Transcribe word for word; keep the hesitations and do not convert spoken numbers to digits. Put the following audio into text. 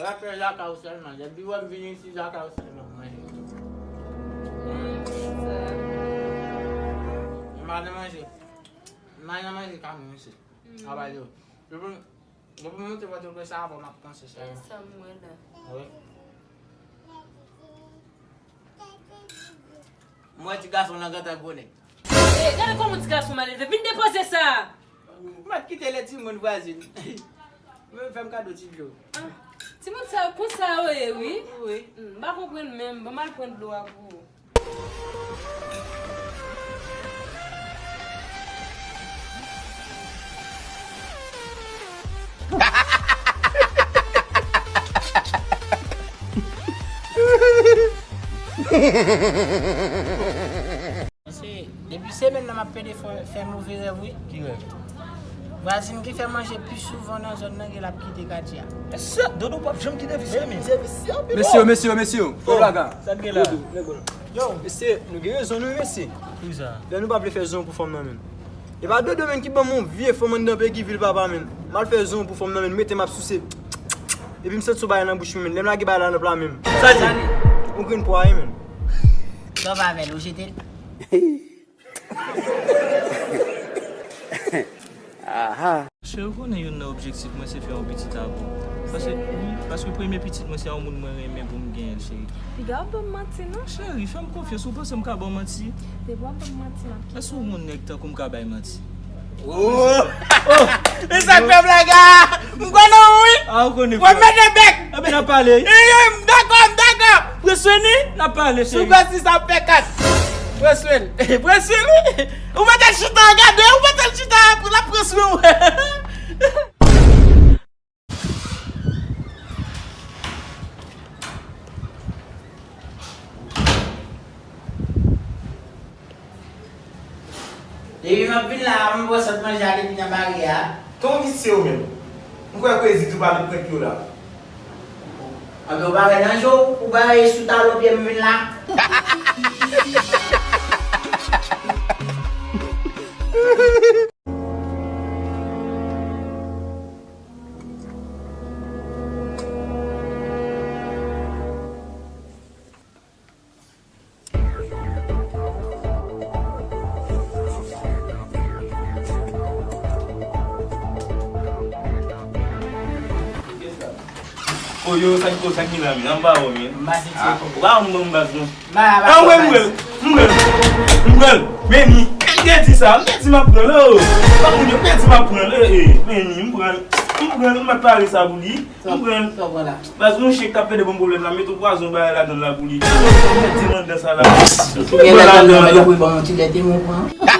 Rapè lakay ou sèlman. Depi wè m vin isit, lakay ou sèlman m manje. M pa nan manje. M pa nan manje kamyon isit. A pa di w. Depi, depi m moute Pòtoprens sa, apre m ap panse sèlman. E sa m wè la. Wi. M wè ti gason nan gentan gwo nèg. E, gade kòman ti gason malelve. Vin depoze sa! M ap kite lè timoun vwazin. Mwen fè m kado ti dlo. Ah, timoun sa yo konsa yo ye, wi. Wi. Hmm, m pa konprann menm. Ban m al pran dlo a pou ou. Mesye, depi semèn nan m ap pede fè, fè move rèv, wi. Ki rèv? Vwazin ki fè manje pi souvan nan zòn nan, gen l ap kite katye a. Mesye, Dodo p ap janm kite visye, men. Mesye, mesye, mesye, fè blaga. Sa k gen la? Yo. Mesye, nou gen rezon, nou, mesye. Poukisa? Lè nou pa vle fè zon pou fanm nan, menm. E pa Dodo menm ki ban m yon vye fanm anndan Pegivil papa, menm. M al fè zon pou fanm nan, menm, mete m ap souse. Epi m santi yon bagay nan bouch mwen, menm. Lè m lage bagay la nan pla, menm. Sa di? Yon grenn pwaye, menm. Sa w fè avè l, ou jete l? Aha. Cheri, ou konnen youn nan objektif mwen se fè yon pitit avè w. Paske, wi, paske premye pitit mwen se yon moun mwen renmen pou m genyen l, cheri. Piga w ap ban m manti, non. Cheri, fè m konfyans, ou panse m ka ba w manti? Depi w ap ban m manti, m ap kite w. Èske yon nèg tankou m ka bay manti? Oh! Oh! E sa k fè blaga! M konnen w, wi! Ah, ou konnen. Mwen mete bèk! Ebyen, n ap pale. E, e, m dakò, m dakò! Presweni, n ap pale, cheri. Sou gaz, si sa ap fè kat. Presweni. Presweni, wi! Ou mete l chita, gade, ou mete l chita, pou l ap presweni. Depi m ap vin la, m pran sant manje a depi nan baryè a. Ton visye ou menm. M kwè kwezi tou pa met pwent pye w la. Anben ou pa wè nan je w, ou pa wè e sou talon pye m vin la. Oyo, sa ki, sa ki la, men? Anba ou, men. M pa senti. Ah, ou pa konn ban m baz, non. Anmwey, m pran l, m pran l, m pran l. Meni, m te di sa, m te di m ap pran l, oh. Pa moun yo, m te di m ap pran l, eh, eh. Meni, m pran l, m pran l, m ap pale sa pou li. M pran l. Sa w pran la? Baz, yon chyen k t ap pede ban m pwoblèm la, m mete yon pwazon bagay ladan l la pou li. Mwen di m anndan sa la. Ou gen lè tann nan yo pou ban yon ti lè te mwen pran.